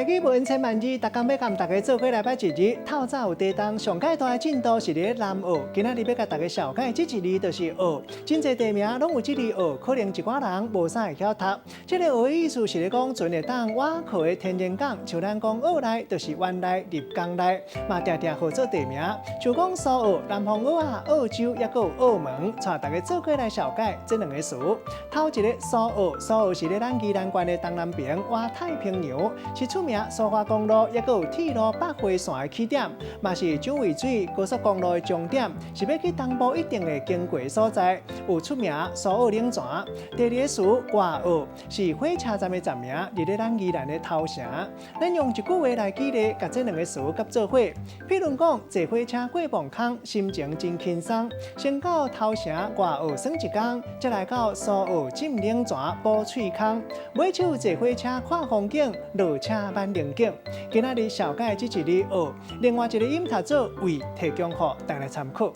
語無千萬字，逐工欲共大家做伙來捌一字。透早有地動，上蓋大的進度是佇咧南澳。今仔日欲共大家紹介這一字就是澳。真濟地名攏有這字澳，可能一寡人無啥會曉讀。這个澳的意思是咧講船會當倚靠的天然港，像咱講澳內就是灣內、入江內，嘛定定號做地名。像講蘇澳、南方澳仔、澳洲，抑閣有澳門，帶大家做伙來紹介這兩个詞。頭一个蘇澳，蘇澳是咧咱宜蘭縣的東南爿，倚太平洋，是出名蘇花公路，抑閣有鐵路北迴線的起點，嘛是蔣渭水高速公路的終點，是欲去東部一定會經過的所在。有出名蘇澳冷泉。第二个詞外澳是火車站的站名，佇咧咱宜蘭的頭城。咱用一句話來舉例，共這兩个詞佮做伙。譬如講，坐火車過磅空，心情真輕鬆。先到頭城外澳耍一工，再來到蘇澳浸冷泉補喙空。尾手坐火車看風景，落車挽龍景。今仔日紹介這一字澳，另外一个音讀做衛，提供予大家參考。